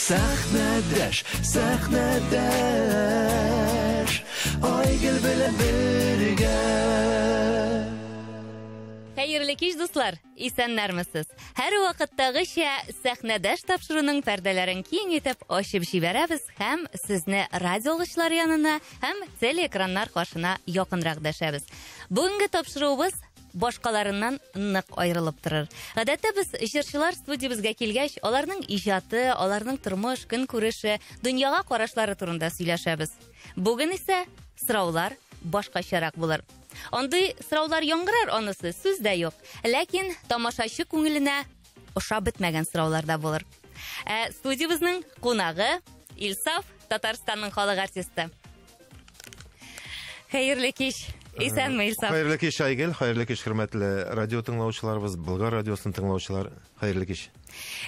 Сәхнәдәш, сәхнәдәш, Айгөл белән бергә. Хәерле кич, дуслар! Исәннәрмесез? Һәр вакыттагыча сәхнәдәш тапшыруның пәрдәләрен киң итеп ачып җибәрәбез һәм сезне радиоалгычлар янына һәм телеэкраннар каршына якынрак дәшәбез. Бүгенге тапшыруыбыз башкаларыннан нык аерылып торыр. Гадәттә без җырчылар студиябезгә килгәч, аларның иҗаты, аларның тормыш, көнкүреше, дөньяга карашлары турында сөйләшәбез. Бүген исә сораулар башкачарак булыр. Андый сораулар яңгырар анысы, сүз дә юк. Ләкин тамашачы күңеленә ошап бетмәгән сораулар да булыр. Ә студиябезнең кунагы Илсаф, Татарстанның халык артисты. Хәерле кич. Исәнме, Илсаф? Хәерле кич, Айгөл, хәерле кич, хөрмәтле радио тыңлаучыларыбыз, Болгар радиосын тыңлаучылар, хәерле кич.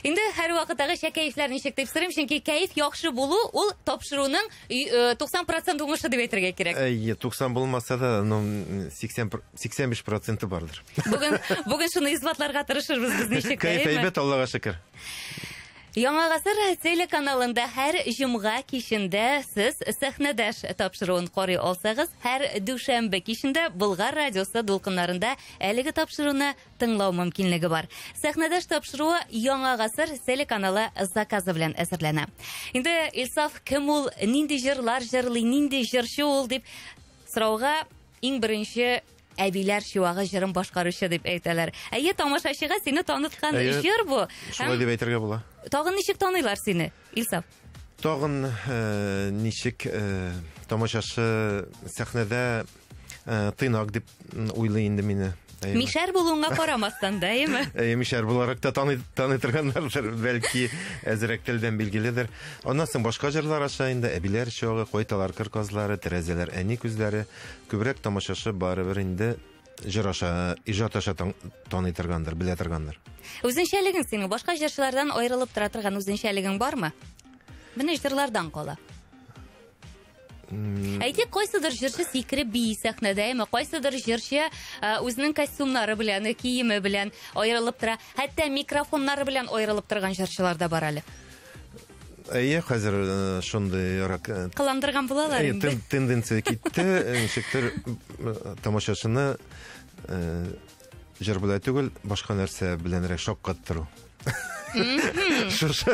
Инде һәр вакыттагыча кәефләр ничек дип сорыйм, чөнки кәеф яхшы булу ул тапшыруның 90% уңышы дип әйтергә кирәк. Әйе, 90 булмаса да, ну, 80 85% бардыр. Бүген бүген шуны исбатларга тырышырбыз без ничек. Кәеф әйбәт, Аллага шөкер. Яңа гасыр телеканалында һәр җомга кичендә сез сәхнәдәш тапшыруын карый алсагыз, һәр дүшәмбе кичендә Болгар радиосы дулкыннарында әлеге тапшыруны тыңлау мөмкинлеге бар. Сәхнәдәш тапшыруы Яңа гасыр телеканалы заказы белән әзерләнә. Инде Илсаф кем ул, нинди җырлар җырлый, нинди җырчы ул дип сорауга иң беренче әбиләр чуагы җырын башкаручы дип әйтәләр. Әйе, тамашачыга сине таныткан җыр бу. Шулай дип әйтергә була. Тагын ничек таныйлар сине, Илсаф? Тагын ничек тамашачы сәхнәдә тыйнак дип уйлый инде мине. Мишәр булуыңа карамастан да, әйеме? Әйе, мишәр буларак та таный торганнардыр, бәлки әзрәк телдән билгеледер. Аннан соң башка җырлар аша инде әбиләр чуагы, кайталар кыр казлары, тәрәзәләр әни күзләре. Күбрәк тамашачы барыбер инде җыр аша, иҗат аша таный торгандыр, белә торгандыр. Үзенчәлегең синең башка җырчылардан аерылып тора торган үзенчәлегең бармы? Менә җырлардан кала. Әйтик, кайсыдыр җырчы сикереп бии сәхнәдә, әмма кайсыдыр җырчы үзенең костюмнары белән, киеме белән аерылып тора. Хәтта микрофоннары белән аерылып торган җырчылар да бар әле. Әйе, хәзер шундыйрак кыландырган булалар инде. Тенденция китте, ничектер тамашачыны җыр белән түгел, башка нәрсә беләнрәк шаккаттыру. Шушы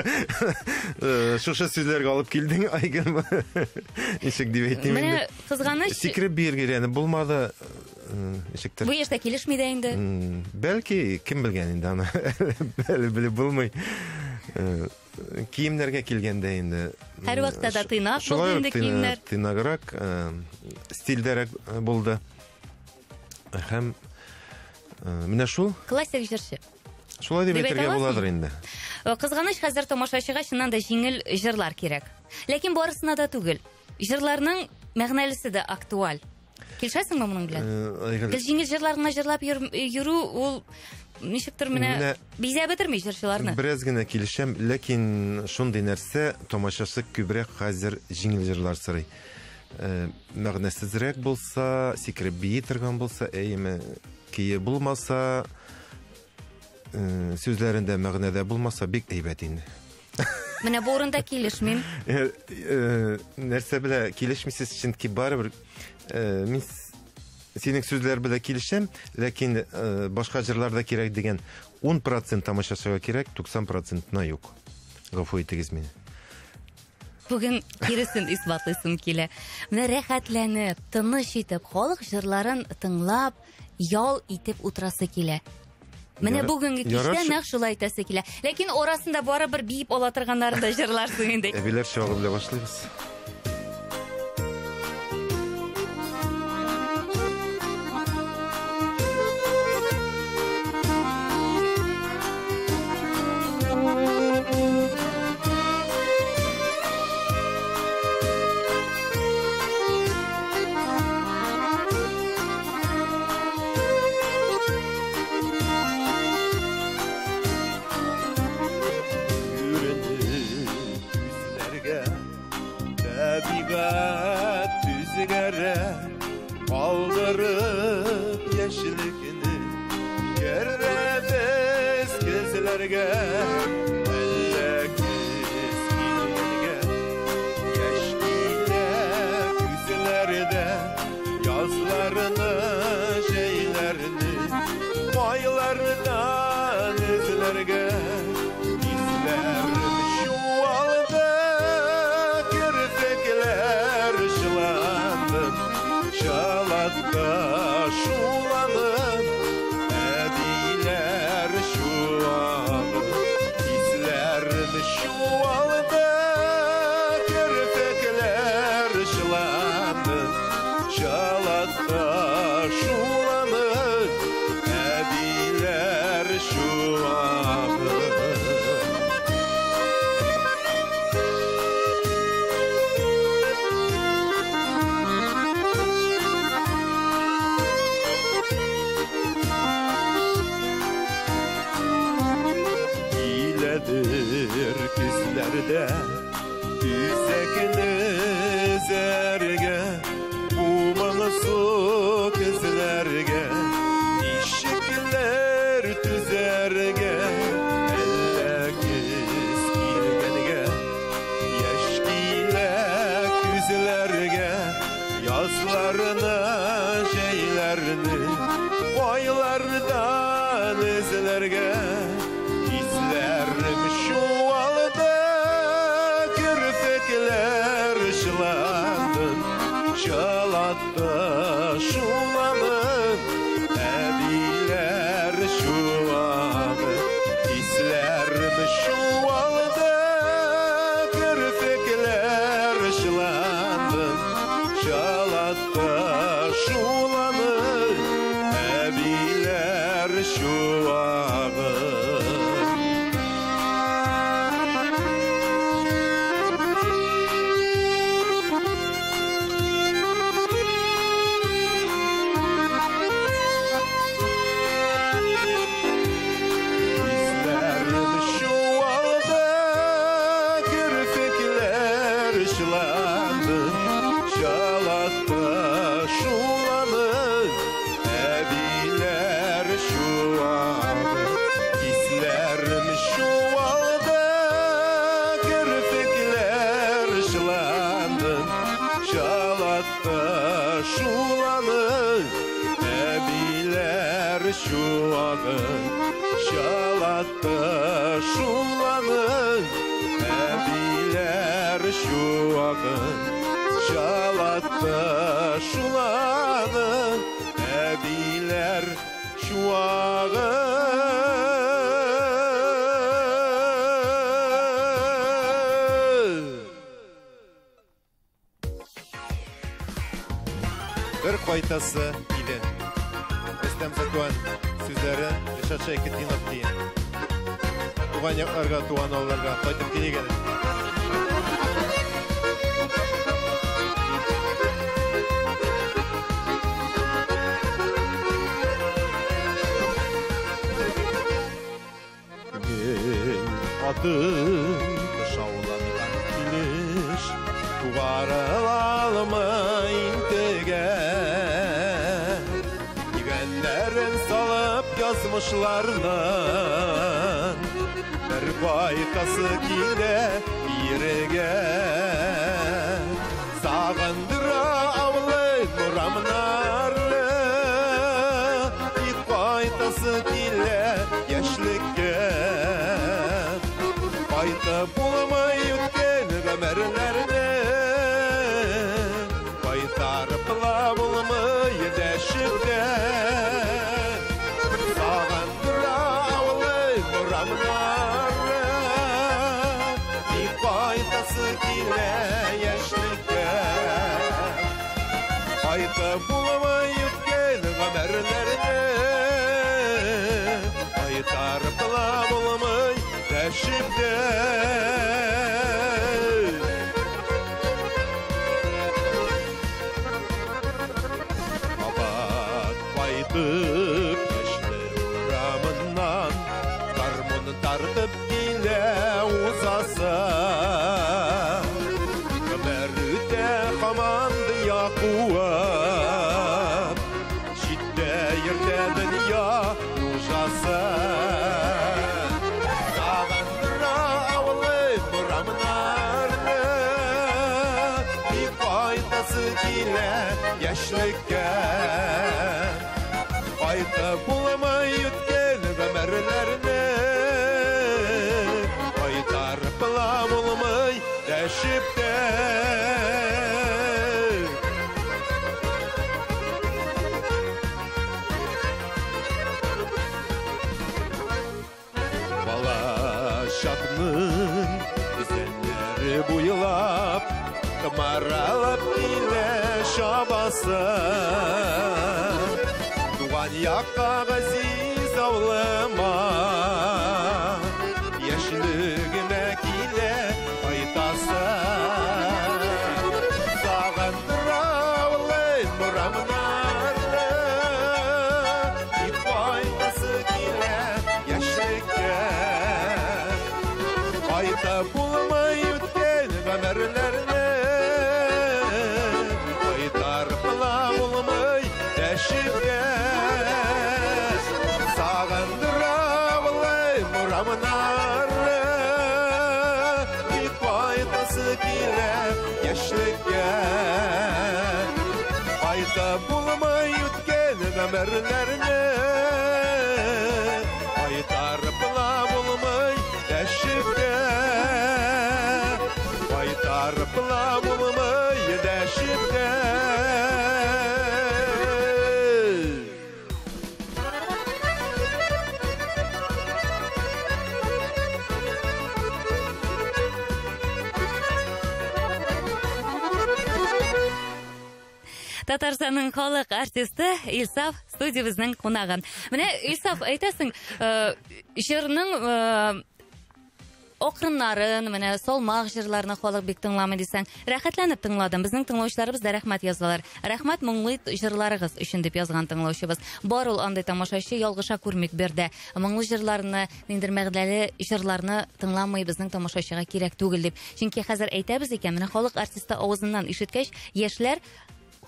шушы сүзләргә алып килдең, Айгөл. Ничек дип әйтим инде? Менә кызганыч. Сикереп биергә өйрәнеп булмады. Ничектер. Бу яшьтә килешми дә инде. Бәлки, кем белгән инде аны. Әле белеп булмый. Киемнәргә килгәндә инде. Һәр вакытта да тыйнак булды инде киемнәр. Тыйнаграк, стильдәрәк булды. Һәм менә шул. Классик җырчы. Шулай дип әйтергә буладыр инде. Кызганыч, хәзер тамашачыга чыннан да җиңел җырлар кирәк. Ләкин барысына да түгел. Җырларның мәгънәлесе дә актуаль. Килешәсеңме моның белән? Гел җиңел җырлар гына җырлап йөрү ул ничектер менә бизәп бетерми җырчыларны. Бераз генә килешәм, ләкин шундый нәрсә тамашачы күбрәк хәзер җиңел җырлар сорый. Мәгънәсезрәк булса, сикереп бии торган булса, әйеме, кие булмаса, сүзләрендә мәгънәдә булмаса, бик әйбәт инде. Менә бу урында килешмим. Нәрсә белә килешмисез, чөнки барыбер мин синең сүзләр белән килешәм, ләкин башка җырларда кирәк дигән 10% тамашачыга кирәк, 90%-на юк. Гафу итегез мине. Бүген киресен исбатлыйсым килә. Менә рәхәтләнеп, тыныч итеп, халык җырларын тыңлап, ял итеп утырасы килә. Менә бүгенге кичтә нәкъ шулай итәсе килә. Ләкин арасында барыбер биеп ала торганнарын да җырларсың инде. Әбиләр чуагы белән башлыйбыз. Kaldırıp yeşillikini yeremiz kızlarga. Elle kız Чуалды, керфекләр чыланды, Чалатта шуланып, әбиләр чуагы. Киләдер көзләрдә үзәкне өзәргә, бу моңсу көзләргә ничекләр түзәргә? Әллә көз килгәнгә яшь килә күзләргә, язларны, җәйләрне кайлардан эзләргә? Хисләрем чуалды, керфекләр чыланды, Чалатты шуланып, әбиләр чуагы. Хисләрем чуалды, керфекләр чыланды, Чалатты шуланып, әбиләр чуагы. Хисләрем чуалды, керфекләр чыланды, Чалатты шуланып, әбиләр чуагы. Хисләрем чуалды, керфекләр чыланды, Чалатты шуланып, әбиләр чуагы. Чалатты шуланып, әбиләр чуагы. Чалатты шуланып, әбиләр чуагы. Бер кайтасы иде. Рөстәм Зәкуан сүзләре, Ришат Шәйхетдинов көе. Туган якларга, туган авылларга кайтып килик әле. Күңел атын тышауланган килеш тугарыла алмый интегә. Йөгәннәрен салып язмышларның, бер кайтасы килә бирегә. Сагындыра авылым урамнары, тик кайтасы килә яшьлеккә. Кайтып булмый үткән гомерләрне, кайтарып ла булмый дәшеп тә. Сагындыра авылым урамнары, тик кайтасы килә яшьлеккә. Кайтып булмый үткән гомерләрне, кайтарып ла булмый дәшеп тә. Кабат кайтып яшьлек урамыннан, гармун тартып килә узасы. Гомер үтә һаман дөнья куып, читтә йөртә дөнья нужасы. Сагындыра авылым урамнары, тик кайтасы килә яшьлеккә. Кайтып булмый үткән гомерләрне, кайтарып ла булмый дәшеп тә. Бала чакның Акмаралап килә чабасы. Туган якка, газиз авылыма, яшьлегемә килә кайтасы. Сагындыра авылым урамнары, бик кайтасы килә яшьлеккә. Кайтып булмый үткән гомерләрне, кайтарып ла булмый дәшеп тә. Сагындыра авылым урамнары, бик кайтасы килә яшьлеккә. Кайтып булмый үткән гомерләрне, кайтарып ла булмый дәшеп тә. Кайтарып ла булмый дәшеп тә. Татарстанның халык артисты Илсаф студиябезнең кунагы. Менә, Илсаф, әйтәсең, җырның акрыннарын, менә салмак җырларны халык бик тыңламый дисәң, рәхәтләнеп тыңладым. Безнең тыңлаучыларыбыз да рәхмәт язалар. Рәхмәт моңлы җырларыгыз өчен дип язган тыңлаучыбыз. Бар ул андый тамашачы, ялгыша күрмик бердә. Моңлы җырларны, ниндидер мәгънәле җырларны тыңламый безнең тамашачыга кирәк түгел дип. Чөнки хәзер әйтәбез икән, менә халык артисты авызыннан ишеткәч, яшьләр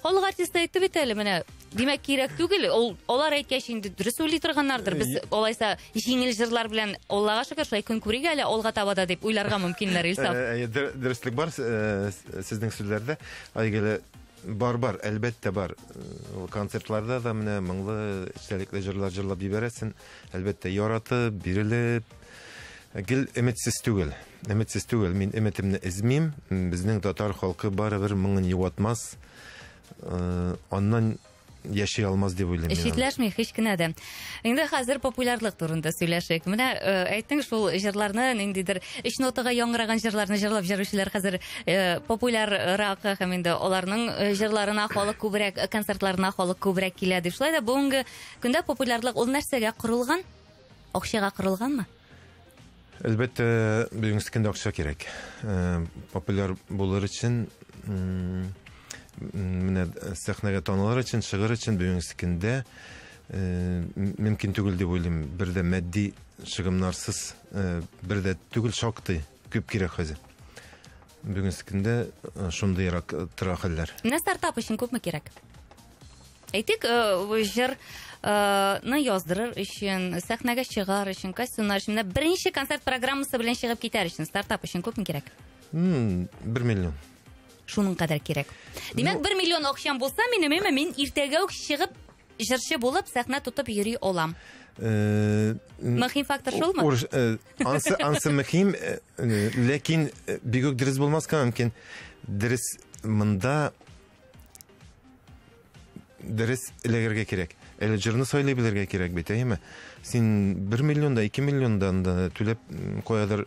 халык артисты әйтте бит әле, менә, димәк, кирәк түгел. Ул алар әйткәч инде дөрес уйлый торганнардыр. Без алайса җиңел җырлар белән, Аллага шөкер, шулай көн күрик әле алга таба да дип уйларга мөмкиннәр, Илсаф. Дөреслек бар сезнең сүзләрдә. Айгөле, бар, бар, әлбәттә бар. Ул концертларда да менә моңлы, эчтәлекле җырлар җырлап җибәрәсең. Әлбәттә, яратып, бирелеп, гел өметсез түгел. Өметсез түгел. Мин өметемне өзмим. Безнең татар халкы барыбер моңын югалтмас. Аннан яши алмас дип уйлыйм мин аны. Читләшми һич кенә дә. Инде хәзер популярлык турында сөйләшик. Менә әйттең шул җырларны, ниндидер өч нотага яңгыраган җырларны җырлап җыручылар хәзер популяррак һәм инде аларның җырларына халык күбрәк, концертларына халык күбрәк килә дип. Шулай да бүгенге көндә популярлык ул нәрсәгә корылган? Акчага корылганмы? Әлбәттә, бүгенге көндә акча кирәк. Популяр булыр өчен, менә сәхнәгә танылыр өчен, чыгыр өчен бүгенге көндә мөмкин түгел дип уйлыйм. Бер дә матди чыгымнарсыз, бер дә түгел, шактый күп кирәк хәзер. Бүгенге көндә шундыйрак тора хәлләр. Менә стартап өчен күпме кирәк? Әйтик, җыр ны яздырыр өчен, сәхнәгә чыгар өчен, костюмнар өчен, менә беренче концерт программасы белән чыгып китәр өчен стартап өчен күпме кирәк? 1 миллион. Шуның кадәр кирәк. Димәк, 1 миллион акчам булса, минем әмма мин иртәгә үк чыгып җырчы булып сәхнә тотып йөри алам. Мөһим фактор шулмы? Ансы мөһим, ләкин бик үк дөрес булмаска мөмкин. Дөрес монда дөрес эләгергә кирәк. Әле җырны сайлый белергә кирәк бит, әйеме? Син 1 миллион да, 2 миллиондан да түләп каядыр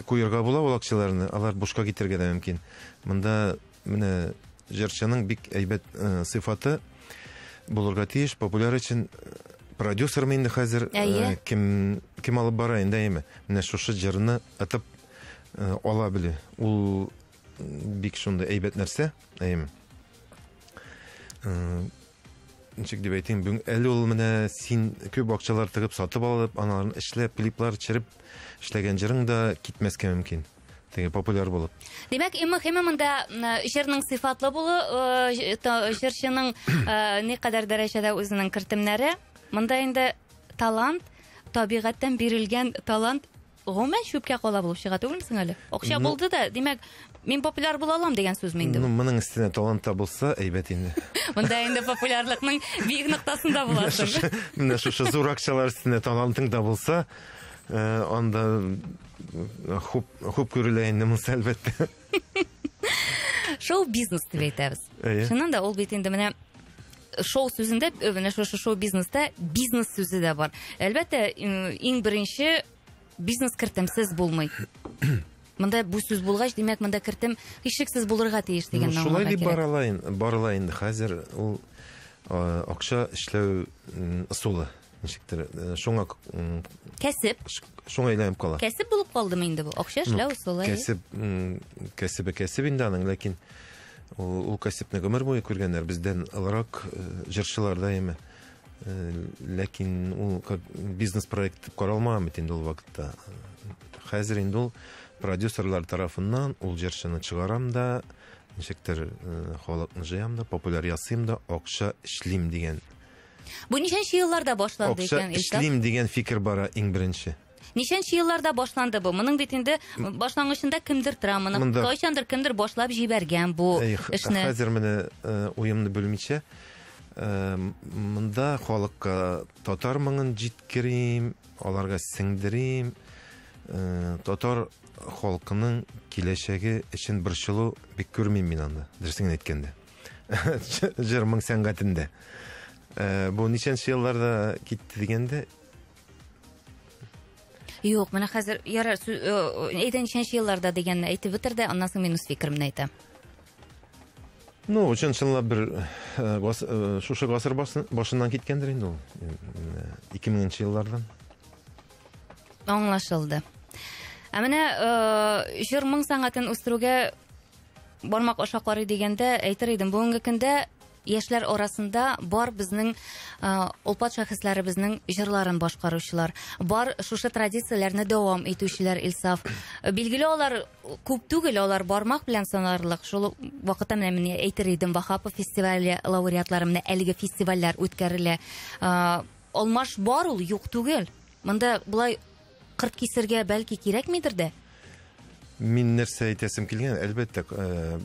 куярга була ул акчаларны, алар бушка китергә дә мөмкин. Монда менә җырчының бик әйбәт сыйфаты булырга тиеш, популяр өчен продюсермы инде хәзер, кем алып бара инде, әйеме? Менә шушы җырны атып ала белә. Ул бик шундый әйбәт нәрсә, әйеме? Ничек дип әйтим, бүген әле ул менә син күп акчалар тыгып сатып алып, аналарын эшләп, клиплар төшереп эшләгән җырың да китмәскә мөмкин. Теге популяр булып. Димәк, иң мөһиме монда җырның сыйфатлы булу, җырчының никадәр дәрәҗәдә үзенең кертемнәре. Монда инде талант, табигатьтән бирелгән талант гомумән чүпкә кала булып чыга түгелме соң әле? Акча булды да, димәк, мин популяр була алам дигән сүзме инде бу? Моның өстенә талант та булса, әйбәт инде. Монда инде популярлыкның биек ноктасында буласың. Менә шушы зур акчалар өстенә талантың да булса, анда хуп күрелә инде монысы, әлбәттә. Шоу-бизнес дип әйтәбез. Чыннан да ул бит инде менә шоу сүзендә, менә шушы шоу-бизнеста бизнес сүзе дә бар. Әлбәттә, иң беренче бизнес кертемсез булмый. Монда бу сүз булгач, димәк, монда кертем һичшиксез булырга тиеш дигән Ну, шулай дип барыла инде. Хәзер ул акча эшләү ысулы ничектер. Шуңа кәсеп. Шуңа әйләнеп кала. Кәсеп булып калдымы инде бу? Акча эшләү ысулы. Кәсеп, кәсебе кәсеп инде аның, ләкин ул кәсепне гомер буе күргәннәр, бездән олырак җырчылар да әйме. Ләкин ул как бизнес-проект дип каралмаган бит инде ул вакытта. Хәзер инде ул продюсерлар тарафыннан ул җырчыны чыгарам да, ничектер халыкны җыям да, популяр ясыйм да, акча эшлим дигән. Бу ничәнче елларда башланды икән? Акча эшлим дигән фикер бара иң беренче. Ничәнче елларда башланды бу? Моның бит инде башлангычында кемдер тора, моны кайчандыр кемдер башлап җибәргән бу эшне. Хәзер менә уемны бүлмичә, монда халыкка татар моңын җиткерим, аларга сеңдерим, татар халкының киләчәге өчен борчылу бик күрмим мин анда, дөресен әйткәндә. Җыр моң сәнгатендә. Бу ничәнче елларда китте дигәндә? Юк, менә хәзер ярар, әйдә ничәнче елларда дигәнне әйтеп бетер дә, аннан соң мин үз фикеремне әйтәм. Ну, чын-чынлап бер шушы гасыр башыннан киткәндер инде ул. 2000 еллардан. Аңлашылды. Ә менә җыр моң сәнгатен үстерүгә бармак аша карый дигәндә әйтер идем, бүгенге көндә яшьләр арасында бар безнең олпат шәхесләребезнең җырларын башкаручылар, бар шушы традицияләрне дәвам итүчеләр, Илсаф. Билгеле, алар күп түгел, алар бармак белән санарлык. Шул вакытта менә мин әйтер идем, Вахапов фестивале лауреатлары, менә әлеге фестивальләр үткәрелә. Алмаш бар ул, юк түгел. Монда болай кырт кисергә бәлки кирәкмидер дә? Мин нәрсә әйтәсем килгән, әлбәттә,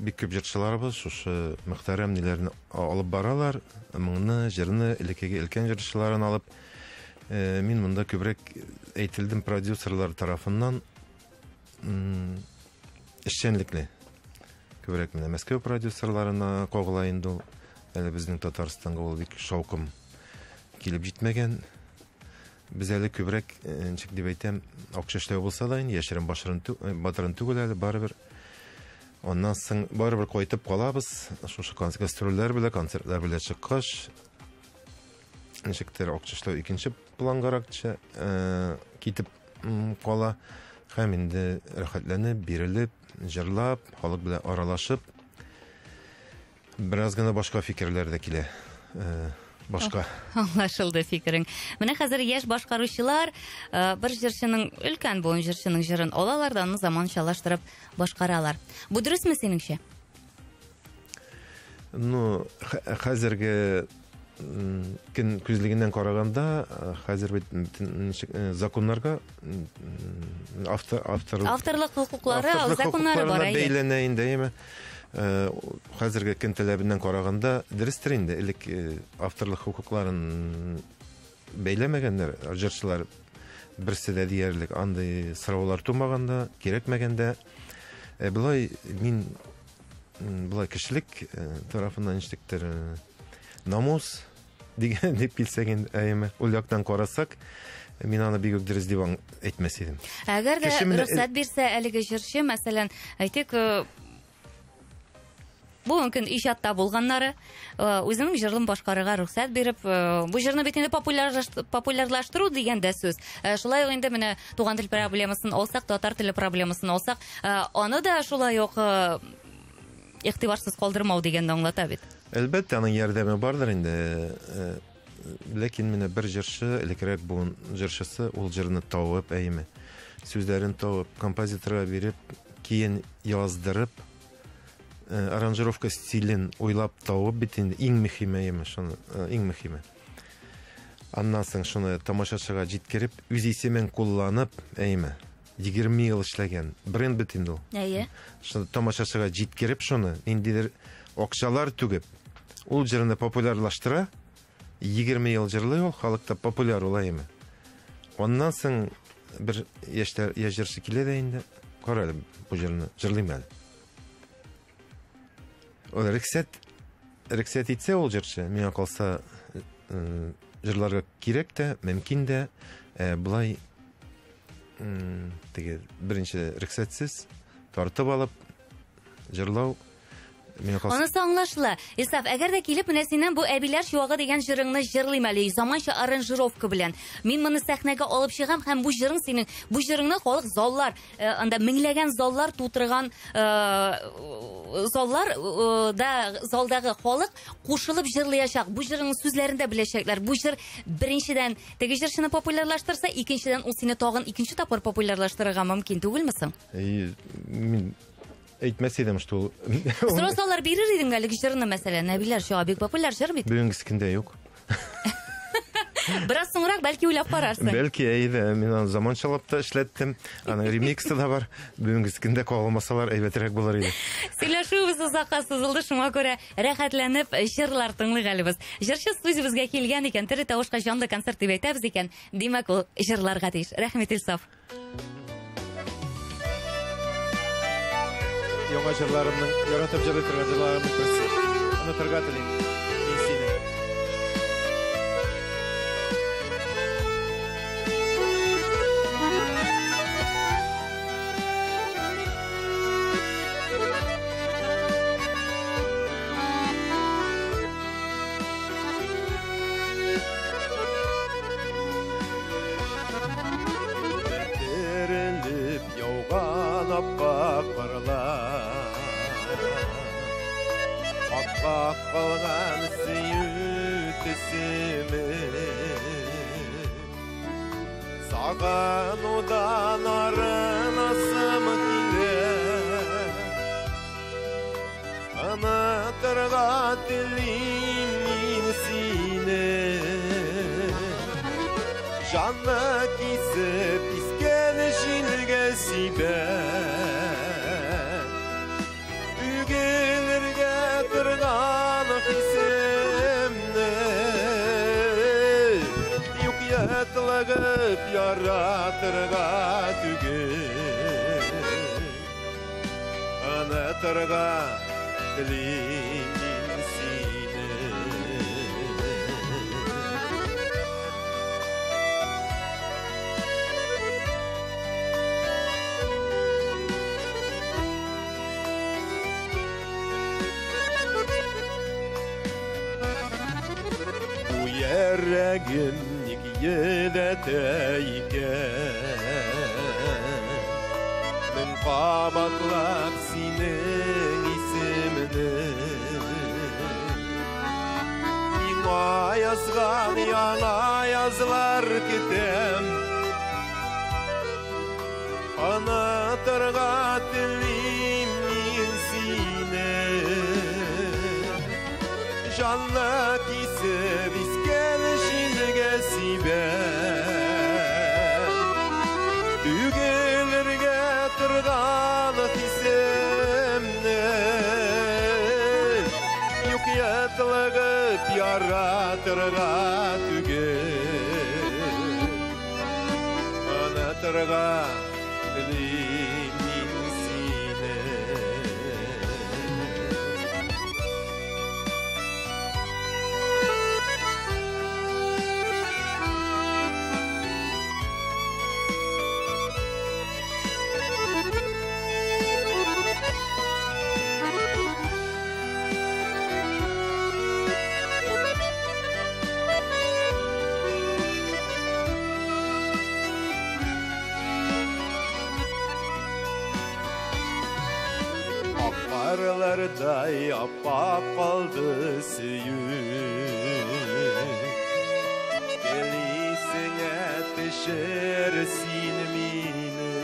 бик күп җырчыларыбыз шушы мөхтәрәм ниләрне алып баралар, моңны, җырны, элеккеге өлкән җырчыларын алып. Мин монда күбрәк әйтелдем продюсерлар тарафыннан эшчәнлекле. Күбрәк менә Мәскәү продюсерларына кагыла инде ул. Әле безнең Татарстанга ул бик шаукым килеп җитмәгән. Без әле күбрәк, ничек дип әйтәм, акча эшләү булса да инде, яшерен батырын түгел әле, барыбер. Аннан соң барыбер кайтып калабыз. Шушы гастрольләр белән, концертлар белән чыккач, ничектер акча эшләү икенче плангарак китеп кала. Һәм инде рәхәтләнеп, бирелеп, җырлап, халык белән аралашып, бераз гына башка фикерләр дә килә. Башка. Аңлашылды фикерең. Менә хәзер яшь башкаручылар бер җырчының, өлкән буын җырчының җырын алалар да аны заманчалаштырып башкаралар. Бу дөресме синеңчә? Ну, хәзерге көн күзлегеннән караганда, хәзер бит законнарга авторлык хокуклары, законнары бар, әйе. Бәйләнә инде, әйеме? Хәзерге көн таләбеннән караганда дөрестер инде. Элек авторлык хокукларын бәйләмәгәннәр, җырчылар берсе дә диярлек андый сораулар тумаганда, кирәкмәгәндә. Болай мин болай кешелек тарафыннан ничектер намус дигән дип килсәк инде, әйеме, ул яктан карасак, мин аны бик үк дөрес дип әйтмәс идем. Әгәр дә рөхсәт бирсә әлеге җырчы, мәсәлән, әйтик, бүгенге көн иҗатта булганнары үзенең җырын башкарырга рөхсәт биреп, бу җырны бит инде популярлаштыру дигән дә сүз. Шулай ук инде менә туган тел проблемасын алсак, татар теле проблемасын алсак, аны да шулай ук игътибарсыз калдырмау дигәнне аңлата бит. Әлбәттә, аның ярдәме бардыр инде. Ләкин менә бер җырчы, элеккерәк буын җырчысы, ул җырны табып, әйеме, сүзләрен табып, композиторга биреп, киен яздырып, аранжировка стилен уйлап табып бит инде иң мөһиме, әйеме, шуны, иң мөһиме. Аннан соң шуны тамашачыга җиткереп, үз исемен кулланып, әйеме, 20 ел эшләгән бренд бит инде ул. Әйе. Шуны тамашачыга җиткереп, шуны ниндидер акчалар түгеп, ул җырны популярлаштыра, 20 ел җырлый ул, халыкта популяр ул, әйеме. Аннан соң бер яшьләр, яшь җырчы килә дә инде, кара әле бу җырны җырлыйм әле. Ул рөхсәт итсә ул җырчы, миңа калса, җырларга кирәк тә, мөмкин дә, болай теге беренче рөхсәтсез Тартып алып җырлау миңа калса. Анысы аңлашыла. Илсаф, әгәр дә килеп менә синнән бу Әбиләр чуагы дигән җырыңны җырлыйм әле, заманча аранжировка белән. Мин моны сәхнәгә алып чыгам һәм бу җырың синең, бу җырыңны халык заллар, анда меңләгән заллар тутырган, заллар да залдагы халык кушылып җырлаячак. Бу җырыңның сүзләрен дә беләчәкләр. Бу җыр беренчедән теге җырчыны популярлаштырса, икенчедән ул сине тагын икенче тапкыр популярлаштырырга мөмкин түгелме соң? Мин әйтмәс идем, что ул Сорасалар бирер идең әлеге җырны, мәсәлән, Әбиләр чуагы бик популяр җыр бит. Бүгенге көндә юк. Бераз соңрак бәлки уйлап карарсың. Бәлки, әйдә, мин аны заманчалап та эшләттем. Аның ремиксы да бар. Бүгенге көндә кагылмасалар әйбәтрәк булыр иде. Сөйләшүебез озакка сузылды, шуңа күрә рәхәтләнеп җырлар тыңлыйк әле без. Җырчы студиябезгә килгән икән, тере тавышка җанлы концерт дип әйтәбез икән, димәк ул җырларга тиеш. Рәхмәт, Илсаф. Яңа җырларымның, яратып җырлый торган җырларымның берсе. Онытырга телим мин сине. Терелеп яуган аппак карлар, Аппак калган сөю төсеме, Сагынудан арынасым килә, Онытырга телим мин сине. Жанны кисеп искән җилгә сибәп, Үгелергә торган хисемне, Юк ятлыгып яратырга түгел, Онытырга телим мин сине. Бу йөрәгем ник йөдәтә икән, Мең кабатлап синең исемеңне. Миңа язган яңа язлар көтәм, Онытырга телим мин сине. Жанны кисеп искән җилгә сибәп, Түгелергә торган хисемне, Юк ятлыгып яратырга түгел, Онытырга телим мин сине. Аккарлардай аппак калды сөю, Телисеңә төшер син мине.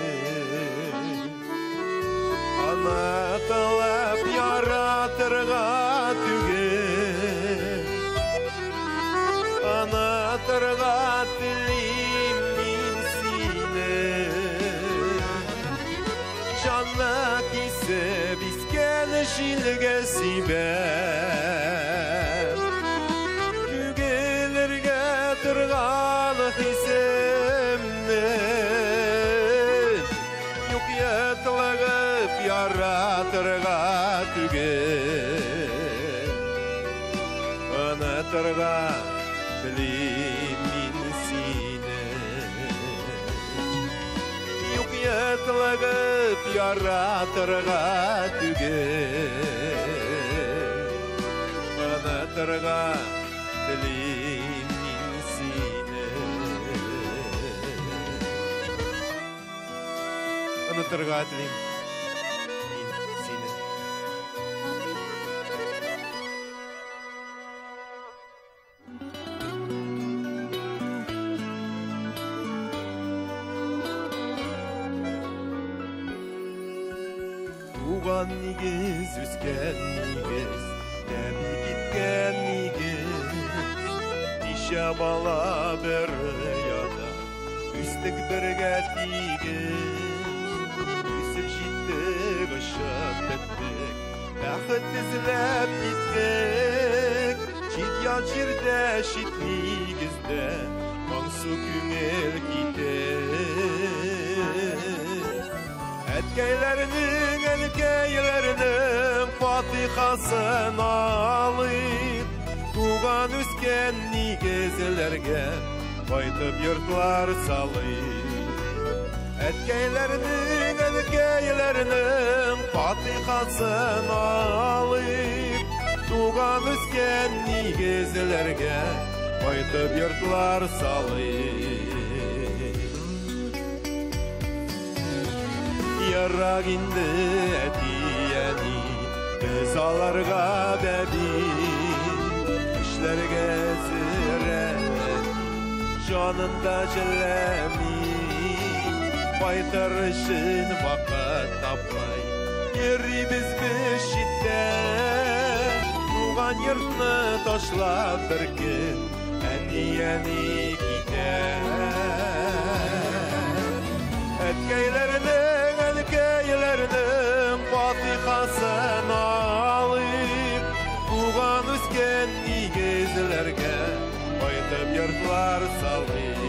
Онытылып яратырга түгел, Онытырга телим мин сине. Жанны кисеп искән җилгә сибәп, Түгелергә торган хисемне, Юк ятлыгып яратырга түгел, Онытырга телим мин сине. Юк ятлыгып Яратырга түгел, онытырга телим мин сине. Онытырга телим мин сине. Туган нигез, үскән нигез, тәби киткән нигез. Ничә бала бер ояда, үстек бергә тигез. Үсеп җиттек, очып беттек, бәхет эзләп киттек. Чит ят җирдә, чит нигездә, моңсу күңел китте. Әткәйләрнең, әнкәйләрнең фатихасын алыйк, туган үскән нигезләргә кайтып йортлар салыйк. Әткәйләрнең, әнкәйләрнең фатихасын алыйк, туган үскән нигезләргә кайтып йортлар салыйк. Ярак инде әти-әни, без аларга бәби, эшләргә әзер әни, җанында җеләми. Кайтыр өчен вакыт тапмый, йөрибез без читтә. Туган йортны ташлап бер көн әти-әни китә. Әткәйләрнең, әнкәйләрнең фатихасын алыйк, туган үскән нигезләргә кайтып йортлар салыйк.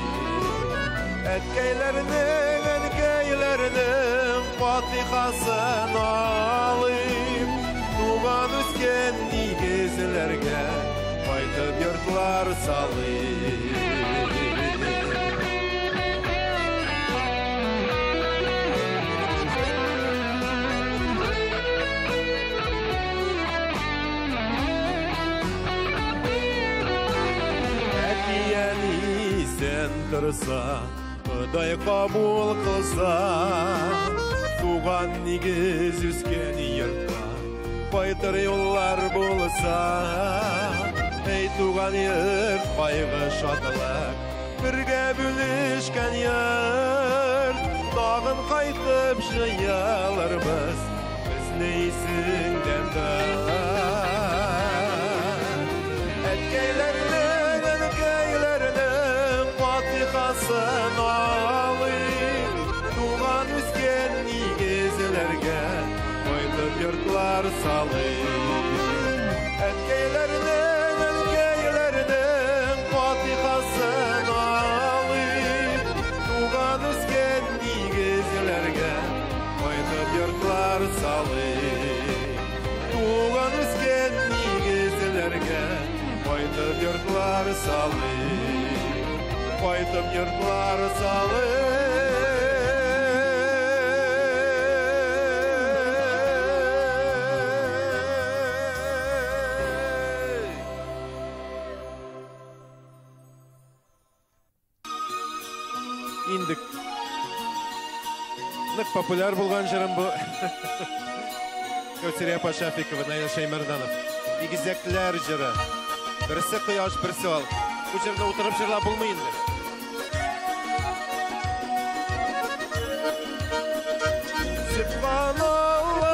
Әткәйләрнең, әнкәйләрнең фатихасын алыйк, туган үскән нигезләргә кайтып йортлар салыйк. Әти-әни исән торса, Ходай кабул кылса, туган нигез үскән йортка кайтыр юллар булса. Эй, туган йорт, кайгы шатлык бергә бүлешкән йорт, тагын кайтып җыелырбыз, безне исеңдән тот. Әткәйләрнең, әнкәйләрнең фатихасын алыйк, туган үскән нигезләргә кайтып йортлар салыйк. Әткәйләрнең, әнкәйләрнең фатихасын алыйк, туган үскән нигезләргә кайтып йортлар салыйк. Туган үскән нигезләргә кайтып йортлар салыйк. Кайтып йортлар салыйк. Инде нык популяр булган җырым бу. Кәүсәрия апа Шәфикова, Наил Шәймәрданов. Игезәкләр җыры. Берсе кояш, берсе ал. Бу җырны утырып җырлап булмый инде. Сөбханаллах,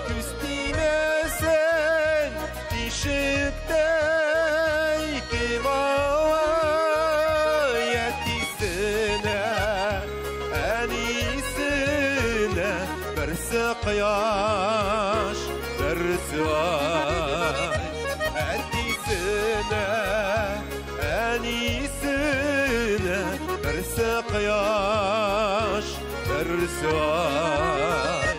күз тимәсен, тишектә ике малай, әтисенә, әнисенә, берсе кояш, берсе ай. Әтисенә, әнисенә, берсе кояш, берсе ай.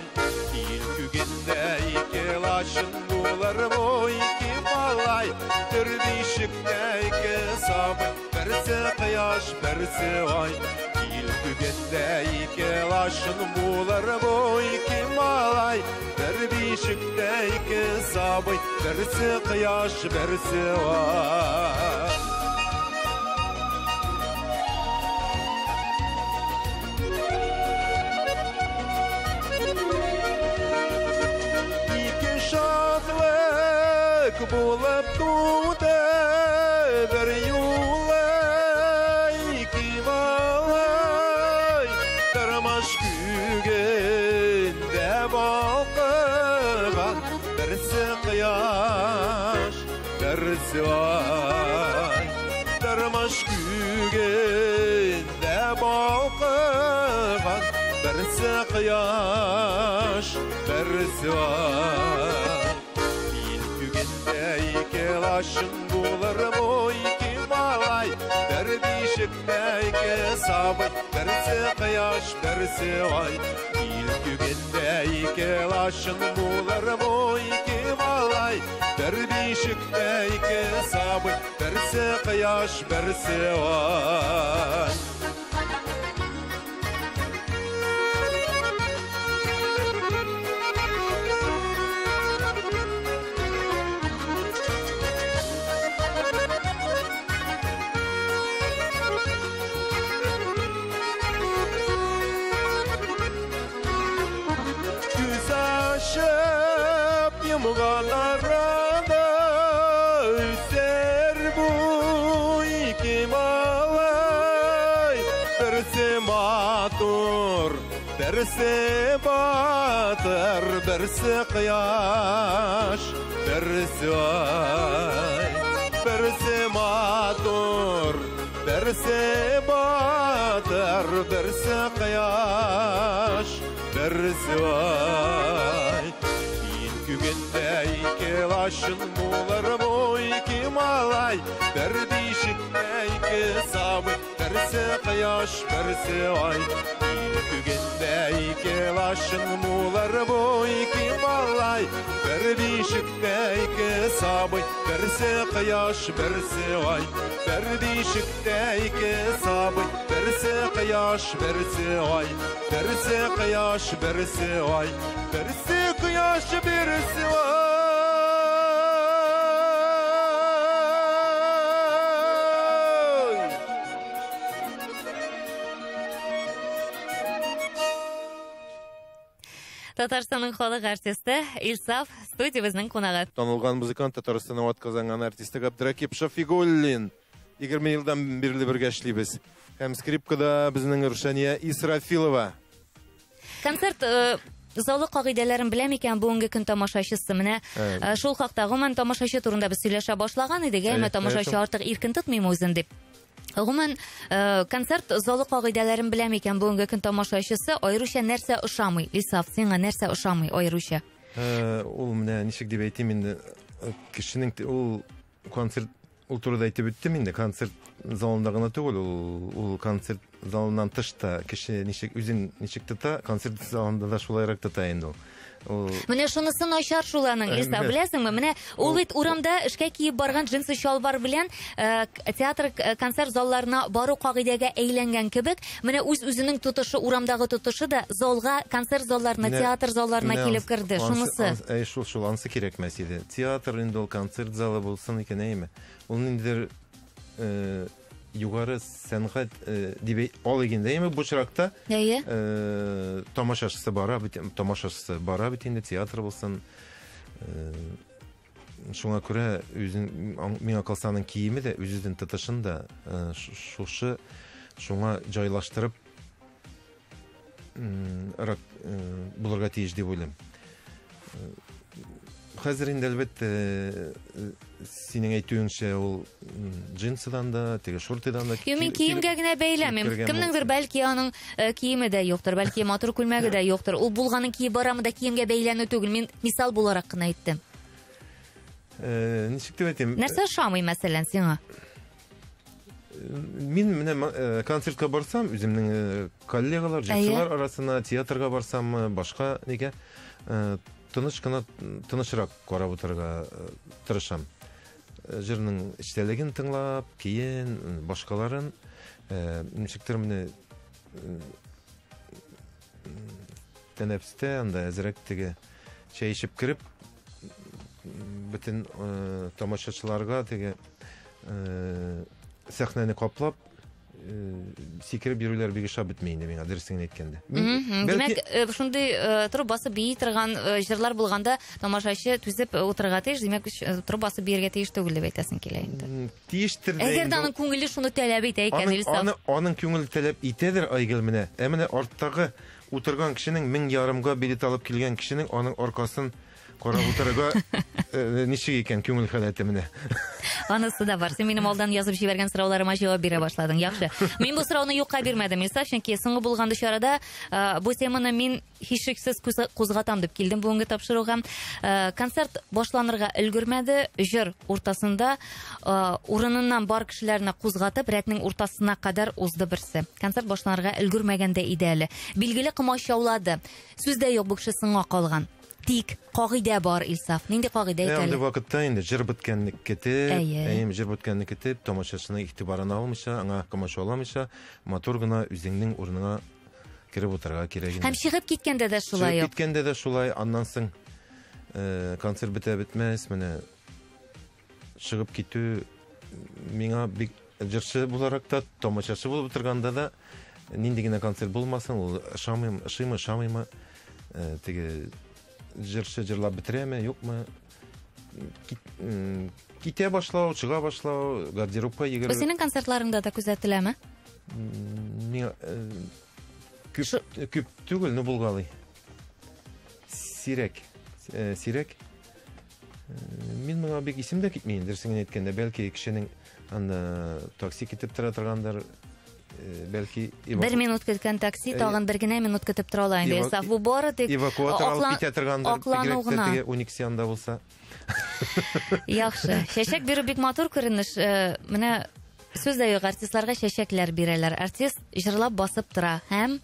Ил күгендә ике лачын булыр бу ике малай, Төр бишектә ике сабый, берсе кояш, берсе ай. Ил күгендә ике лачын булыр бу ике малай. Бер бишектә ике сабый, берсе кояш, берсе ай. Ике шатлык булып туды бер юлы ике малай. Тормыш күгендә балкыган берсе кояш, берсе ай. Тормыш күгендә балкыган берсе кояш, берсе ай. Ил күгендә ике лачын булыр бу ике малай. Бер бишектә ике сабый, берсе кояш, берсе ай. Ил күгендә ике лачын булыр бу ике малай. Бер бишектә ике сабый, берсе кояш, берсе ай. Күз ачып йомган арада үсәр бу ике малай. Берсе матур, берсе батыр, берсе кояш, берсе ай. Берсе матур, берсе батыр, берсе кояш, берсе ай. Ил күгендә ике лачын булыр бу ике малай. Бер бишектә ике сабый, берсе кояш, берсе ай. Ил күгендә ике лачын булыр бу ике малай. Бер бишектә ике сабый, берсе кояш, берсе ай. Бер бишектә ике сабый, берсе кояш, берсе ай. Берсе кояш, берсе ай. Берсе кояш, берсе ай. Татарстанның халык артисты Илсаф студиябезнең кунагы. Танылган музыкант, Татарстанның атказанган артисты Габдракип Шафигуллин. 20 елдан бирле бергә эшлибез. Һәм скрипкада безнең Рушания Исрафилова. Концерт залы кагыйдәләрен белә микән бүгенге көн тамашачысы? Менә шул хакта гомумән тамашачы турында без сөйләшә башлаган идек, әмма тамашачы артык иркен тотмыймы үзен дип. Гомумән, концерт залы кагыйдәләрен белә микән бүгенге көн тамашачысы? Аеруча нәрсә ошамый? Илсаф, сиңа нәрсә ошамый аеруча? Ул менә ничек дип әйтим инде, кешенең ул концерт, ул турыда әйтеп үттем инде, концерт залында гына түгел, ул концерт залыннан тыш та кеше ничек үзен ничек тота, концерт залында да шулайрак тота инде ул. Менә шунысы начар шул аның, Илсаф, беләсеңме? Менә ул бит урамда эшкә киеп барган джинсы чалбар белән театр, концерт залларына бару кагыйдәгә әйләнгән кебек, менә үз-үзенең тотышы, урамдагы тотышы да залга, концерт залларына, театр залларына килеп керде. Шунысы. Шул, шул, ансы кирәкмәс иде. Театр инде ул концерт залы булсын икән, әйме? Ул ниндидер югары сәнгать дип алыйк инде, әйме, бу очракта, тамашачысы бара бит, тамашачысы бара бит инде, театр булсын. Шуңа күрә үзен, миңа калса, аның киеме дә, үз-үзен тотышын да, шушы шуңа җайлаштырып, рак булырга тиеш дип уйлыйм. Хәзер инде әлбәттә, синең әйтүеңчә, ул джинсыдан да, теге шортыдан да Юк, мин киемгә генә бәйләмим. килеп кергән Кемнеңдер булсын. бәлки аның киеме дә юктыр, бәлки матур күлмәге дә юктыр. Ул булганын киеп барамы да киемгә бәйләнү түгел. Мин мисал буларак кына әйттем. Ничек дип әйтим? Нәрсә ошамый, мәсәлән, сиңа? Мин менә концертка барсам, үземнең коллегалар, җырчылар арасына, театрга барсам, башка нигә, тыныч кына, тынычрак карап утырырга тырышам. Җырның эчтәлеген тыңлап, киен, башкаларын, ничектер менә Тәнәфестә анда әзрәк теге чәй эчеп кереп, бөтен тамашачыларга теге сәхнәне каплап сикереп йөрүләр бик ошап бетми инде миңа, дөресен генә әйткәндә. Димәк, шундый торып басып бии торган җырлар булганда тамашачы түзеп утырырга тиеш, димәк, торып басып биергә тиеш түгел дип әйтәсең килә инде. Тиештер дә. Әгәр дә аның күңеле шуны таләп итә икән, Илсаф. Аның күңеле таләп итәдер, Айгөл, менә. Ә менә арттагы утырган кешенең, 1500-гә билет алып килгән кешенең аның аркасын карап утырырга ничек икән күңел халәте менә. Анысы да бар. Син минем алдан язып җибәргән сорауларыма җавап бирә башладың. Яхшы. Мин бу сорауны юкка бирмәдем, Илсаф, чөнки соңгы булган чарада бу теманы мин һичшиксез кузгатам дип килдем бүгенге тапшыруга. Концерт башланырга өлгермәде, җыр уртасында урыныннан бар кешеләрне кузгатып, рәтнең уртасына кадәр узды берсе. Концерт башланырга өлгермәгән дә иде әле. Билгеле, комачаулады. Сүз дә юк, бу кеше соңга калган. Тик кагыйдә бар, Илсаф. Нинди кагыйдә әйт әле? Андый вакытта инде җыр беткәнне көтеп, әйе, җыр беткәнне көтеп, тамашачының игътибарын алмыйча, аңа комачауламыйча, матур гына үзеңнең урыныңа кереп утырырга кирәк инде. Һәм чыгып киткәндә дә шулай ук. Чыгып киткәндә дә шулай, аннан соң концерт бетә бетмәс, менә чыгып китү миңа бик җырчы буларак та, тамашачы булып утырганда да нинди генә концерт булмасын, ул ошамыйм, ошыймы, ошамыймы, теге җырчы җырлап бетерәме, юкмы, китә башлау, чыга башлау, гардеробка йөгерү. Бу синең концертларыңда да күзәтеләме? Миңа күп түгел, но булгалый. Сирәк, сирәк. Мин моңа бик исем дә китми, дөресен генә әйткәндә, бәлки кешенең анда такси китеп тора торгандыр, бәлки бер минут көткән такси тагын бер генә минут көтеп тора ала инде. Илсаф, бу бары тик эвакуатор алып китә торгандыр, бигрәк тә теге 12 янда булса. Яхшы. Чәчәк бирү бик матур күренеш. Менә сүз дә юк, артистларга чәчәкләр бирәләр. Артист җырлап басып тора һәм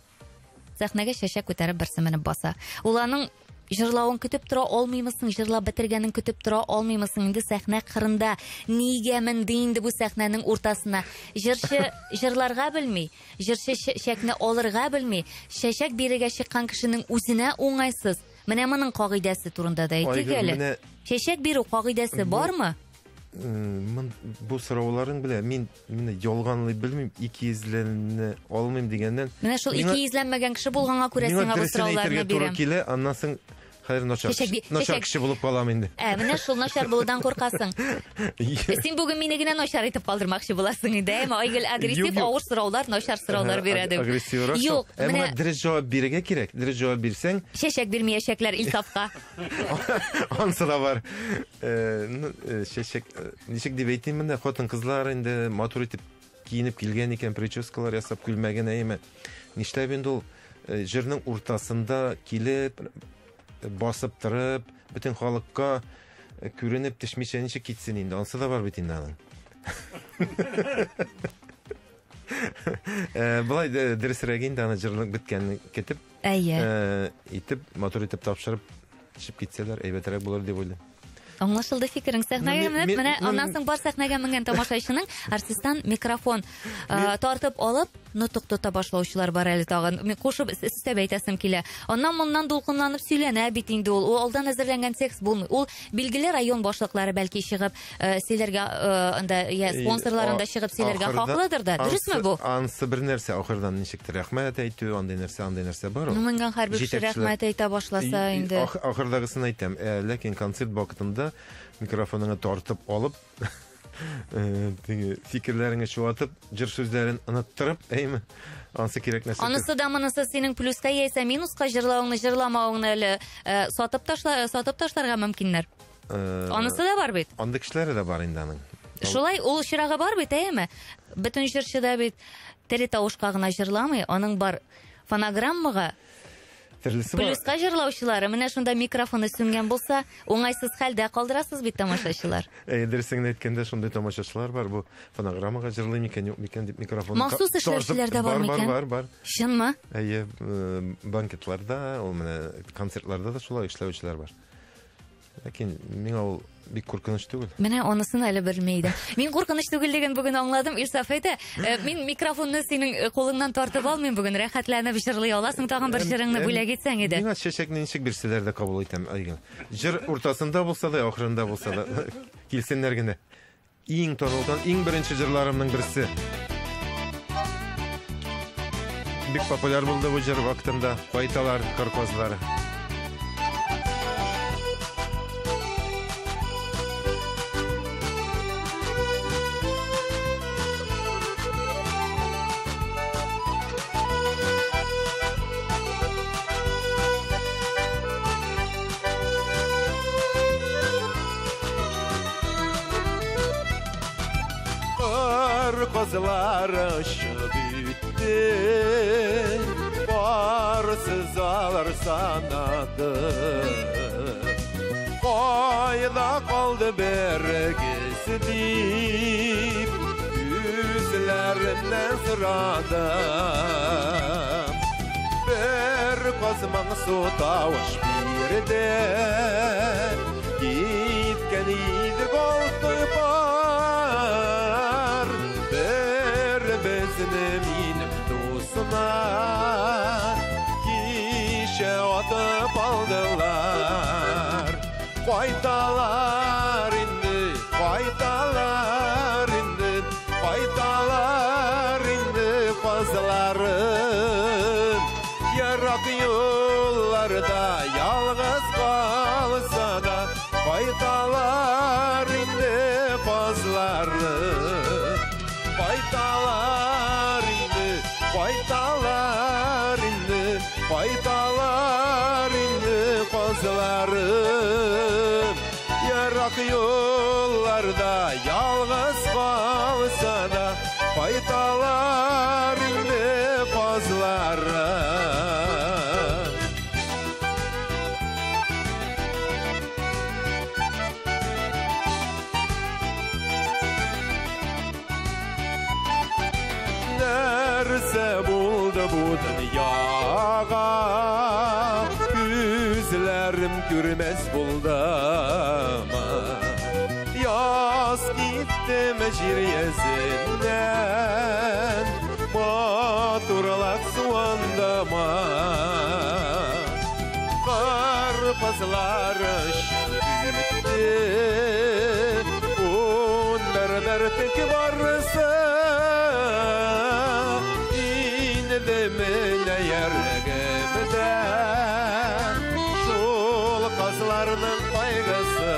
сәхнәгә чәчәк күтәреп берсе менеп баса. Ул аның җырлавын көтеп тора алмыймысың, җырлап бетергәнен көтеп тора алмыймысың инде сәхнә кырында. Нигә менде инде бу сәхнәнең уртасына? Җырчы җырларга белми, җырчы чәчәкне алырга белми, чәчәк бирергә чыккан кешенең үзенә уңайсыз. Менә моның кагыйдәсе турында да әйтик әле. Чәчәк бирү кагыйдәсе бармы? Бу сорауларың белә, мин менә ялганлый белмим, икейөзләнә алмыйм дигәннән. Менә шул икейөзләнмәгән кеше булганга күрә сиңа бу сорауларны бирәм. Туры килә, аннан соң хәзер начар кеше булып калам инде. Ә, менә шул начар булудан куркасың. Син бүген мине генә начар итеп калдырмакчы буласың инде, әйме? Айгөл агрессив, авыр сораулар, начар сораулар бирә дип. Агрессиврак. Юк, менә дөрес җавап бирергә кирәк. Дөрес җавап бирсәң, чәчәк бирмәячәкләр Илсафка. Ансы да бар. Чәчәк, ничек дип әйтим менә, хатын-кызлар инде матур итеп киенеп килгән икән, прическалар ясап күлмәген, әйеме? Нишләп инде ул җырның уртасында килеп, басып торып, бөтен халыкка күренеп төшмичә ничек китсен инде? Ансы да бар бит инде аның. Былай дөресрәге инде аны җырлык беткәнне көтеп, Әйе. Итеп, матур итеп тапшырып төшеп китсәләр, әйбәтрәк булыр дип уйлыйм. Аңлашылды фикерең. Сәхнәгә менеп, менә аннан соң бар сәхнәгә менгән тамашачының артисттан микрофон тартып алып, нотык тота башлаучылар бар әле тагын. Мин кушып өстәп әйтәсем килә. Аннан моннан дулкынланып сөйләнә бит инде ул. Ул алдан әзерләнгән текст булмый. Ул билгеле район башлыклары бәлки чыгып сөйләргә анда я спонсорлар анда чыгып сөйләргә хаклыдыр да. Дөресме бу? Ансы бер нәрсә, ахырдан ничектер рәхмәт әйтү, андый нәрсә, андый нәрсә бар ул. Ну, менгән һәрбер кеше рәхмәт әйтә башласа инде. Ахырдагысын әйтәм. Ләкин концерт вакытында микрофоныңны тартып алып, фикерләреңне чуатып, җыр сүзләрен оныттырып, әйме? Ансы кирәк нәрсә. Анысы да монысы синең плюска яисә минуска җырлавыңны, җырламавыңны әле сатып ташла, сатып ташларга мөмкиннәр. Анысы да бар бит. Андый кешеләре дә бар инде аның. Шулай ул чирагы бар бит, әйеме? Бөтен җырчы да бит тере тавышка гына җырламый, аның бар фонограммага плюска җырлаучылары. Менә шунда микрофоны сүнгән булса, уңайсыз хәлдә калдырасыз бит тамашачылар. Әй, дөресен генә әйткәндә, шундый тамашачылар бар, бу фонограммага җырлый микән, юк микән дип микрофонны Махсус эшләүчеләр дә бар микән? Бар, бар, бар. Чынмы? Әйе, банкетларда, ул менә концертларда да шулай эшләүчеләр бар. Ләкин миңа ул бик куркыныч түгел. Менә анысын әле белми идем. Мин куркыныч түгеллеген бүген аңладым. Илсаф, әйдә, мин микрофонны синең кулыңнан тартып алмыйм бүген. Рәхәтләнеп җырлый аласың, тагын бер җырыңны бүләк итсәң иде. Миңа чәчәкне ничек бирсәләр дә кабул итәм, Айгөл. Җыр уртасында булса да, ахырында булса да, килсеннәр генә. Иң танылган, иң беренче җырларымның берсе. Бик популяр булды бу җыр вакытында. Кайталар кыр казлары. Кыр казлары очып үтте, барсыз алар санады. Кайда калды бергесе дип, үзләреннән сорадым. Бер каз моңсу тавыш бирде, киткән идек алты пар. Бер безне минем дусына кичә атып алдылар. Кайталар инде, кайталар инде, кайталар инде казларым. Ерак юлларда ялгыз калса да, кайталар инде казларым. Кайталар инде, кайталар инде, кайталар инде казларым. Ерак юлларда ялгыз калса да, кайталар инде казларым. Нәрсә булды бу дөньяга, күзләрем күрмәс булдымы? Яз киттеме җир йөзеннән, матурлык суындымы? Карпызлар очып үтте, 11 бөртек барысы. Инде менә йөрәгемдә шул казларның кайгысы.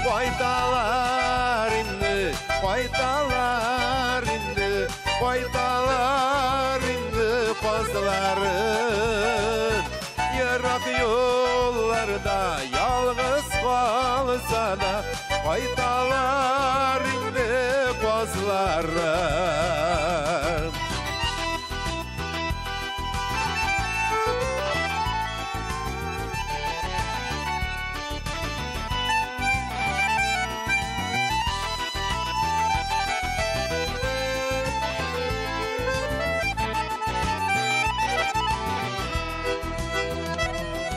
Кайталар инде, кайталар инде, кайталар инде казларым. Ерак юлларда ялгыз калса да, кайталар инде казларым.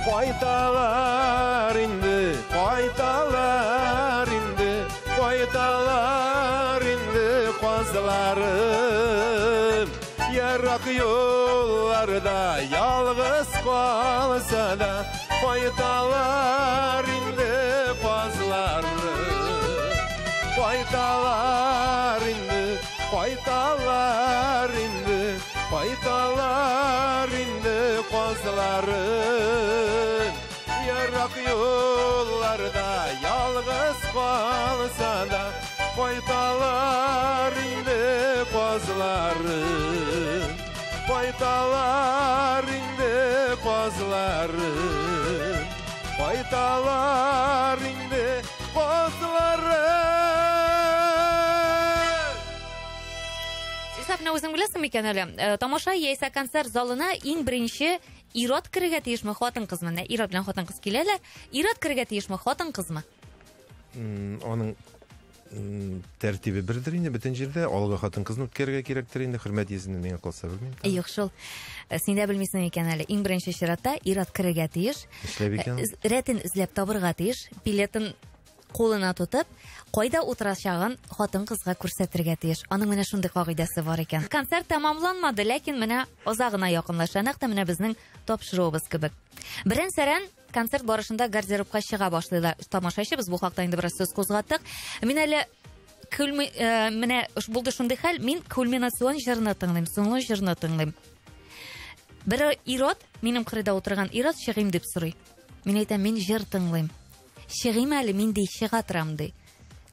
Кайталар инде, кайталар инде, кайталар инде казларым. Ерак юлларда ялгыз калса да, кайталар инде казларым. Кайталар инде, кайталар инде, кайталар инде казларым. Ерак юлларда ялгыз калса да, кайталар инде казларым. Кайталар инде казларым. Кайталар инде казларым. Илсаф, менә үзең беләсең микән әле, тамаша яисә концерт залына иң беренче ир-ат керергә тиешме, хатын-кызмы? Менә ир-ат белән хатын-кыз киләләр. Ир-ат керергә тиешме, хатын-кызмы? Аның Тәртибе бердер инде бөтен җирдә, алга хатын-кызны үткәрергә кирәктер инде, хөрмәт йөзеннән миңа калса белмим. Юк шул. Син дә белмисең икән әле. Иң беренче чиратта ир-ат керергә тиеш. Эшләп икән. Рәтен эзләп табырга тиеш, билетын кулына тотып, кайда утырачагын хатын-кызга күрсәтергә тиеш. Аның менә шундый кагыйдәсе бар икән. Концерт тәмамланмады, ләкин менә азагына якынлаша. Нәкъ тә менә безнең тапшыруыбыз кебек. Берен-сәрән концерт барышында гардеробка чыга башлыйлар. Тамашачы, без бу хакта инде бераз сүз кузгаттык. Мин әле менә булды шундый хәл, мин кульминацион җырны тыңлыйм, соңгы җырны тыңлыйм. Бер ир-ат, минем кырыйда утырган ир-ат чыгыйм дип сорый. Мин әйтәм, мин җыр тыңлыйм. Чыгыйм әле, мин ди, чыга торам ди.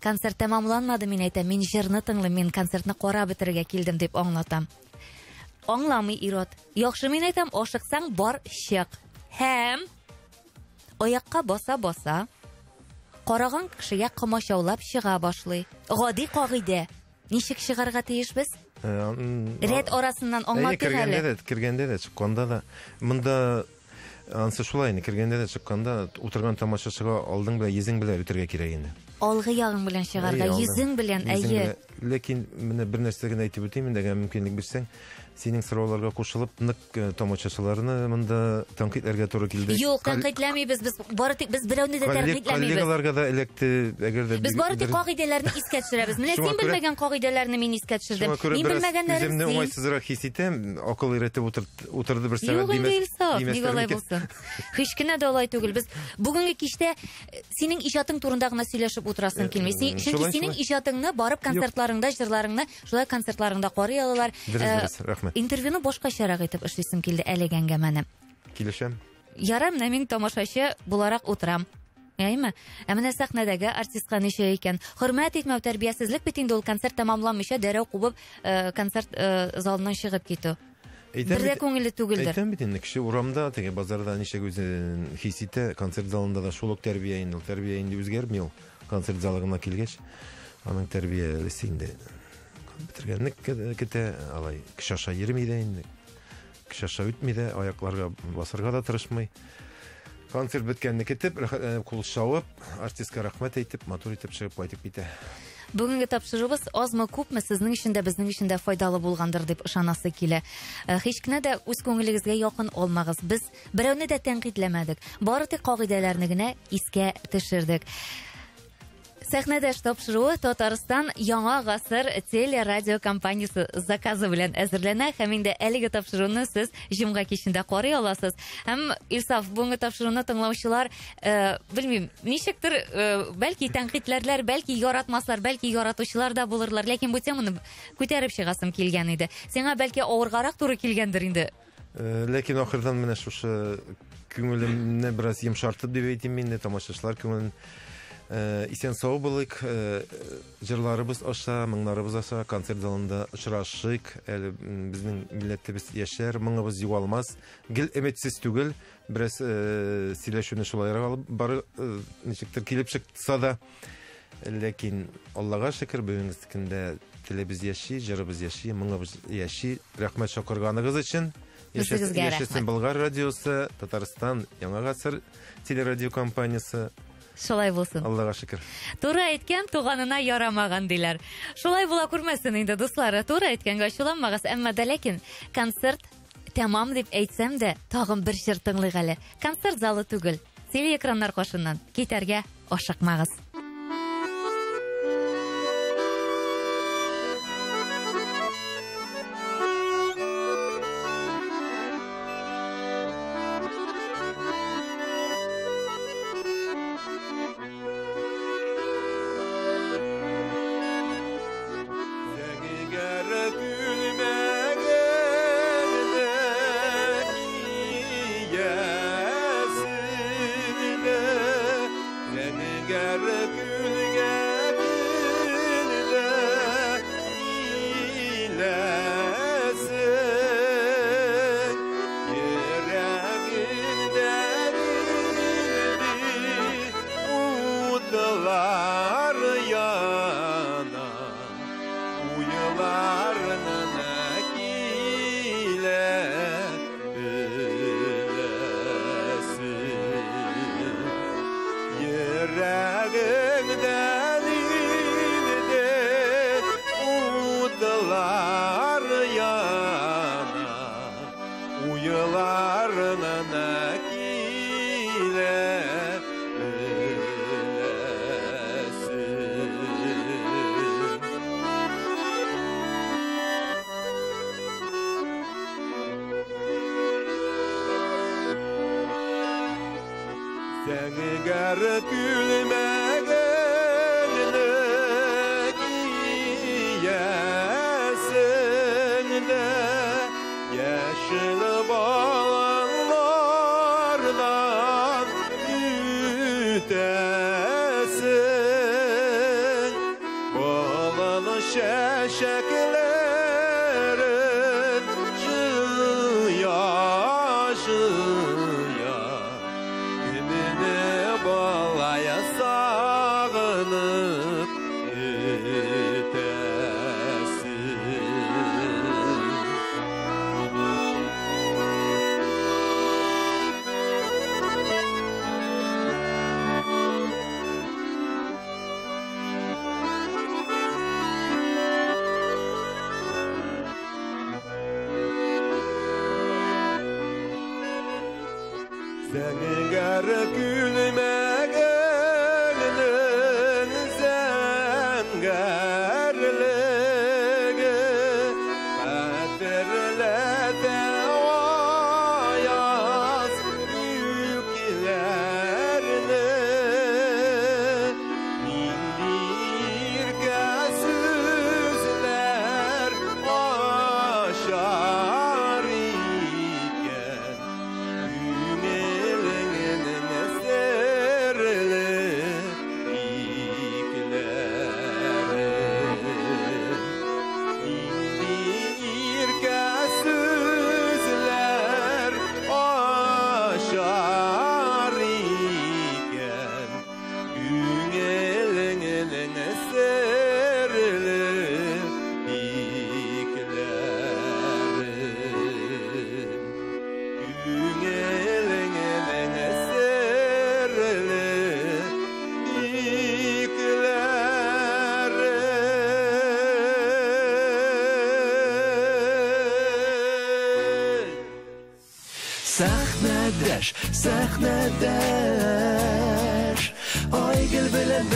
Концерт тәмамланмады, мин әйтәм, мин җырны тыңлыйм, мин концертны карап бетерергә килдем дип аңлатам. Аңламый ир-ат. Яхшы, мин әйтәм, ашыксаң бар, чык. Һәм аякка баса-баса караган кешегә комачаулап чыга башлый. Гади кагыйдә. Ничек чыгарга тиешбез? Рәт арасыннан аңлатыйк әле. Кергәндә дә, чыкканда да. Монда ансы шулай инде, кергәндә дә, чыкканда утырган тамашачыга алдың белән, йөзең белән үтәргә кирәк инде. Алгы ягың белән чыгарга, йөзең белән, әйе. Ләкин менә бер нәрсә генә әйтеп үтим инде, әгәр мөмкинлек бирсәң, синең сорауларга кушылып, нык тамашачыларны монда тәнкыйтьләргә туры килде. Юк, тәнкыйтьләмибез, без бары тик без берәүне дә тәнкыйтьләмибез. Коллегаларга да эләкте, әгәр дә без бары тик кагыйдәләрне искә төшерәбез. Менә син белмәгән кагыйдәләрне мин искә төшердем. Мин белмәгәннәрен үземне уңайсызрак хис итәм, акыл өйрәтеп утырды бер сәгать димәс. Юк, Илсаф, ник алай булсын? Һич кенә дә алай түгел. Без бүгенге кичтә синең иҗатың турында гына сөйләшеп утырасың килми. Чөнки синең иҗатыңны барып концертларыңда, җырларыңны шулай концертларыңда карый алалар. Дөрес, рәхмәт. Интервьюны башкачарак итеп эшлисем килде әлеге әңгәмәне. Килешәм. Ярар, менә мин тамашачы буларак утырам. Әйме? Ә менә сәхнәдәге артистка ничә икән? Хөрмәт итмәү тәрбиясезлек бит инде ул концерт тәмамланмыйча дәррәү кубып концерт залыннан чыгып китү. Бер дә күңелле түгелдер. Әйтәм бит инде, кеше урамда, теге базарда ничек үзен хис итә, концерт залында да шул ук тәрбия инде, ул тәрбия инде үзгәрми ул. Концерт залына килгәч, аның тәрбиялесе инде бетергәнлек китә, алай кеше аша йөрми дә инде. Кеше аша үтми дә, аякларга басарга да тырышмый. Концерт беткәнне көтеп, рәхәтләнеп кул чабып, артистка рәхмәт әйтеп, матур итеп чыгып кайтып китә. Бүгенге тапшыруыбыз азмы күпме сезнең өчен дә, безнең өчен дә файдалы булгандыр дип ышанасы килә. Һич кенә дә үз күңелегезгә якын алмагыз. Без берәүне дә тәнкыйтьләмәдек. Бары тик кагыйдәләрне генә искә төшердек. Сәхнәдәш тапшыруы Татарстан Яңа гасыр телерадио компаниясе заказы белән әзерләнә һәм инде әлеге тапшыруны сез җомга кичендә карый аласыз. Һәм Илсаф, бүгенге тапшыруны тыңлаучылар, белмим, ничектер, бәлки тәнкыйтьләрләр, бәлки яратмаслар, бәлки яратучылар да булырлар, ләкин бу теманы күтәреп чыгасым килгән иде. Сиңа бәлки авыргарак туры килгәндер инде. Ләкин ахырдан менә шушы күңелемне бераз йомшартып дип әйтим инде, тамашачылар күңелен исән сау булыйк, җырларыбыз аша, моңнарыбыз аша концерт залында очрашыйк. Әле безнең милләтебез яшәр, моңыбыз югалмас. Гел өметсез түгел, бераз сөйләшүне шулайрак алып бары ничектер килеп чыкса да, ләкин Аллага шөкер, бүгенге көндә телебез яши, җырыбыз яши, моңыбыз яши. Рәхмәт чакырганыгыз өчен. Яшәсен Болгар радиосы, Татарстан Яңа гасыр телерадио компаниясе. Шулай булсын. Аллага шөкер. Туры әйткән туганына ярамаган диләр. Шулай була күрмәсен инде, дуслар. Туры әйткәнгә ачуланмагыз, әмма дә ләкин концерт тәмам дип әйтсәм дә, тагын бер җыр тыңлыйк әле. Концерт залы түгел, телеэкраннар каршыннан китәргә ашыкмагыз. Gel гына килә беләсең. Зәңгәр күлмәгеңне киясең дә, яшел баланнардан үтәсең. Балан чәчәкләрен җыя, җыя, Көнне балая сагынып үтәсең. Зәңгәр күлмәгеңнең зәңгәрлеге хәтерләтә аяз күкләрне. Нинди иркә сүзләр ачар икән күңелеңнең серле бикләре. Нинди иркә сүзләр ачар икән күңелеңнең серле бикләре. Күңелеңнең серле бикләре. Сәхнәдәш, сәхнәдәш, Айгөл белән